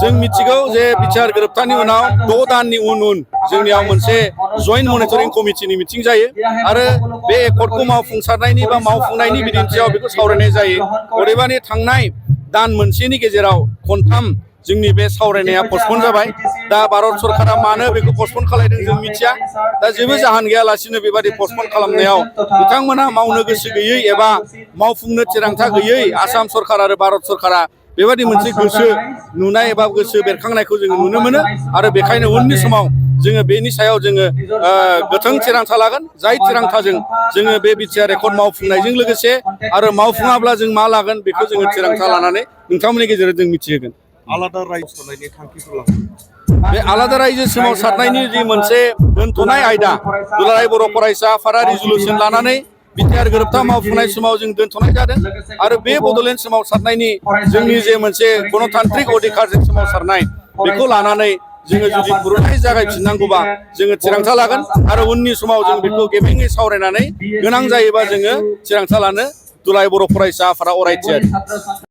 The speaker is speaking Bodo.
जों मिथिगौ जे बिटिआर गोरोबथानि उनाव 6 दाननि उन जोंनियाव मोनसे जयेन्ट मनिटरिं कमिटिनि मिटिं जायो आरो बे एकर्डखौ मावफुंसारनायनि बा मावफुंनायनि बिदिन्थियाव बेखौ सावरायनाय जायो। अदेबानि थांनाय दान मोनसेनि गेजेराव खनथाम जोंनि बे सावरायनाया पस्टपन जाबाय। दा भारत सरकारा मानो बेखौ पस्टपन खालामदों जों मिथिया। दा जेबो जाहोन गैयालासिनो बेबादि पस्टपन खालामनायाव बिथांमोना मावनो गोसो गैयै एबा मावफुंनो थिरांथा गैयै आसाम सरकार आरो भारत सरकारा बेबादि मोनसे गोसो नुनाय एबा गोसो बेरखांनायखौ जोङो नुनो मोनो आरो बेखायनो उननि समाव जोङो बेनि सायाव जोङो गोथों थिरांथा लागोन। जाय थिरांथाजों जोङो बे बिटिआर एकर्ड मावफुंनायजों लोगोसे आरो मावफुङाब्ला जों मा लागोन बेखौ जोङो थिरांथा लानानै नोंथांमोननि गेजेराव जों मिथिहोगोन। आलादा रायजो सोलायनायनि थांखिखौ लादों। बे आलादा रायजो सोमावसारनायनि जि मोनसे दोनथ'नाय आयदा दुलाराय बर' फरायसा आफादा रिजुलुसन लानानै बिटिआर गोरोबथा मावफुंनाय समाव जों दोनथ'नाय जादों आरो बे बड'लेण्ड सोमावसारनायनि जोंनि जे मोनसे गणतान्त्रिक अधिकारजों सोमावसारनाय बेखौ लानानै जोङो जुदि खुरुनाय जागायफिननांगौबा जोङो थिरांथा लागोन आरो उननि समाव जों बेखौ गेबेङै सावरायनानै गोनां जायोबा जोङो थिरांथा लानो दुलाराय बर' फरायसा आफादा अरायथियारि।